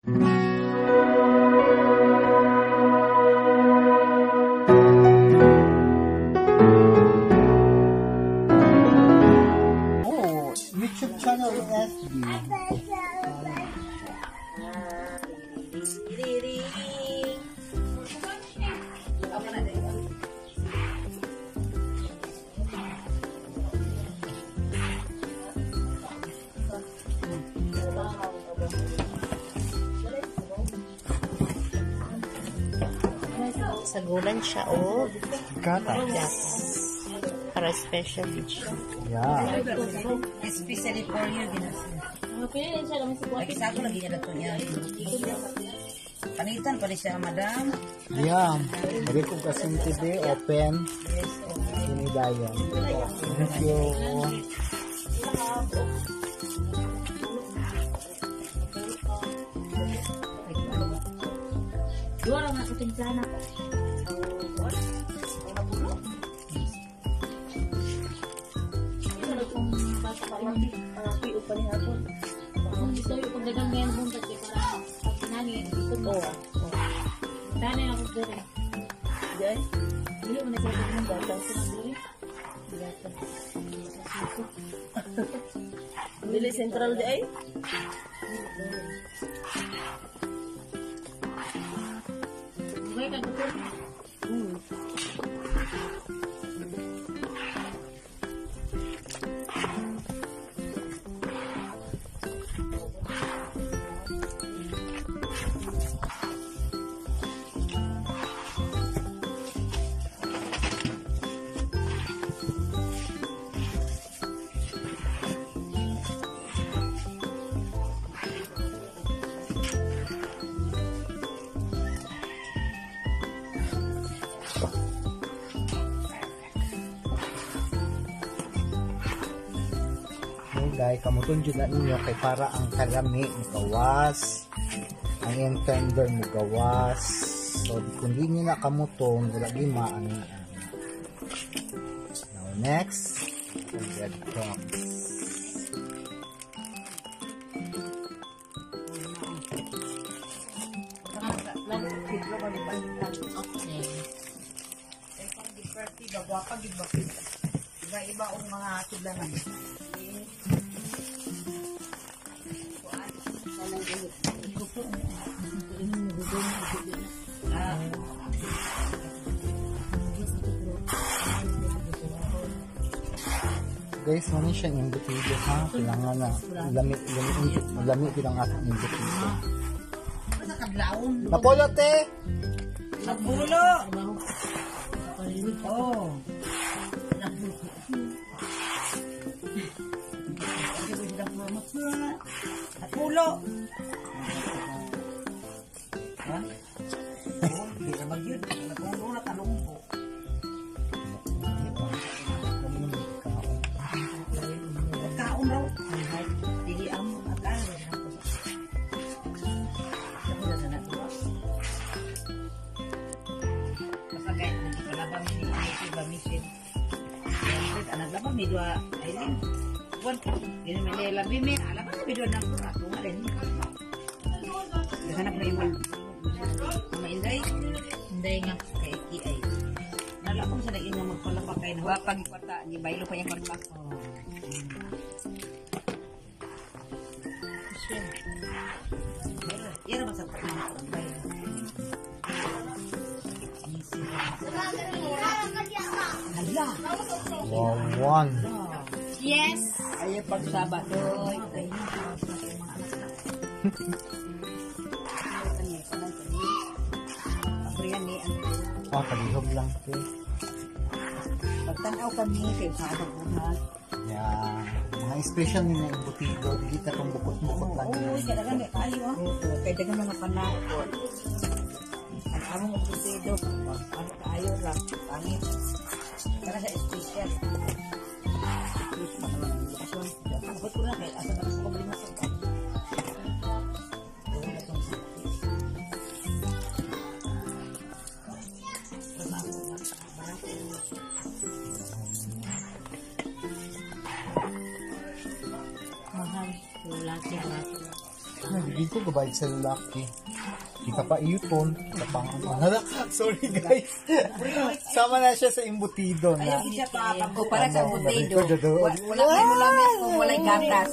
Oh, YouTube channel in FB. Sagulan siya o Gatas. Para special dish. Yeah. Especially for you, ginas. Lagi sa ako lagi niya dato niya. Panitan pa rin siya, madam. Yeah. Balik ko kasing TV, open. Sinidayon. Thank you. Dua ra nga sa timplana. Kung gusto yung pagdagang ngayon buntag kay para pag nani ito ko. Tani ako dere. Jay? Dili mo na sa ng bata sa dili. Dili Central di ay? Way ka gutom. Hey guys, kamuton jud na ninyo kay para ang kalami mugawas, ang iyang tender mugawas. So kung di niyo na kamuton, wala di maano na. Now next, ang breadcrumbs. Iba-iba ang mga tudlangan. Guys, muna siya embutido ha. Kailangan na lami lami lami gid ang atong embutido. Sa kadlawon. Napolo te. Nabulo. Oh. Napulo. Ha? Oh, di na magyud. Napulo na tanong ko. Kaon raw. Dili ang at Pasagay, nagpalabang ni Michelle ba Michelle? Anak labang mi dua Aileen. Wan, ini may labi mi, alabang mi dua nang ako nga rin. Hanap na imol. Mainday, Hindi nga. Kay ki ay. Nala ko sa naging nga magpalapa kay na Wapag kwarta, ni baylo pa yung kwarta. Iya ba sa baylo. Hala. Wow, one. Yes. Ay, pagsaba doy. Oh, palihog lang te. Pagtanaw kami kay sa buhat. Yeah. Mga special ni na embutido, dili ta tong bukot-bukot lang. Uy, kaya kay ayo ah. Kay dagan mga panakot. Ang among embutido, ano kaayo ra, pangit. Kana sa special. Abot ko na kay asa na ko problema sa Mahal. Wala siya. Di ko gabayad sa lalaki. Di ka pa iyuton, ka pa ang ano. Sorry guys. Sama na siya sa embutido na. Siya pa o para sa Ano, embutido. record, Wala may mulamis kung walay gatas.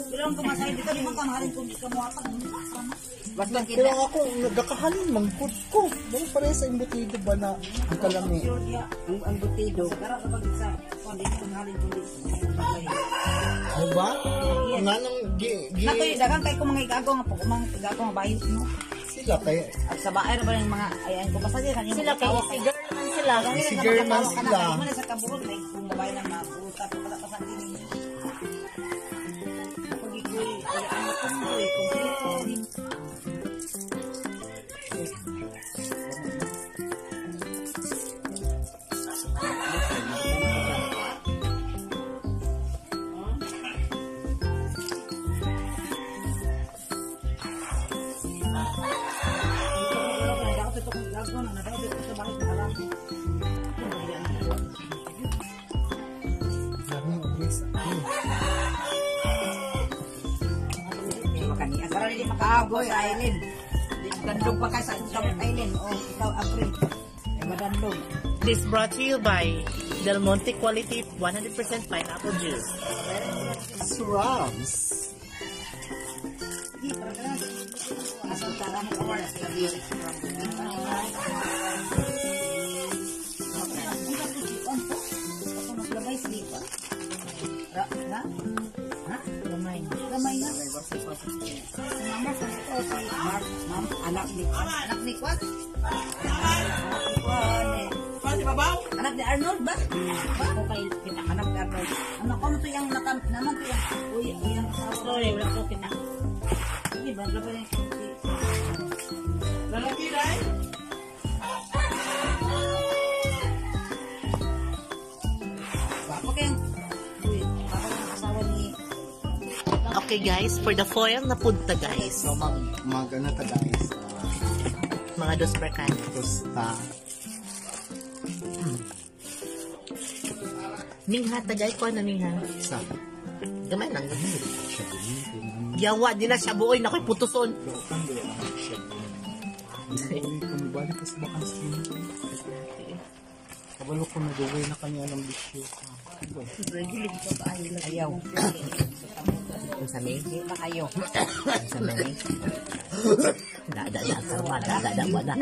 Basta Pero kita ako, nagkakahalin, mangkot ko. Dahil pareha sa embutido ba na ang kalami? ang embutido. Ano ba? Nga nang gi, gi, Natoy dagang kay ko mga igago nga pag umang igago nga bayot no. sila kay At sa baay ra ba yung mga ayan ko basta di kanyo Sila kay easy girl man sila. Easy girl man sila. Mo na sa kaburol kay kung babae na mabuta pa pala pa sa dini. Pagikoy ay ang kumboy kompleto. Dami ang guys. Para dili makaago sa island. Dandog pa ka sa South Island o ikaw April. Ay madandog. This brought to you by Del Monte Quality 100% Pineapple Juice. Surams. Gamay. Gamay na. Mama sa ko si Mark, ma'am, anak ni anak ni Kwat. Anak ni Arnold ba? Ako kay kita. Anak ni Arnold. Ano ko to yung nakam naman to yung uy yung asawa. Sorry, wala ko kita. Hindi ba laban yung si Lalaki, right? Bako kayong uy, bako yung asawa ni Okay guys, for the foil na punta guys. So mag mag ano ta guys. Mga dos per can. Tosta. Mingha tagay ko na mingha. Sa Gamay lang. siya din. Yawa di na siya buoy na ko'y putuson. Lookan do ang siya din. Uy, kumubalik ka sa bakansin. Kabalo ko nagaway na kanya ng bisyo. Ayaw. Ang sa may? Di ba kayo? Ang sa may? Da, da, da, da, da, da, da, da.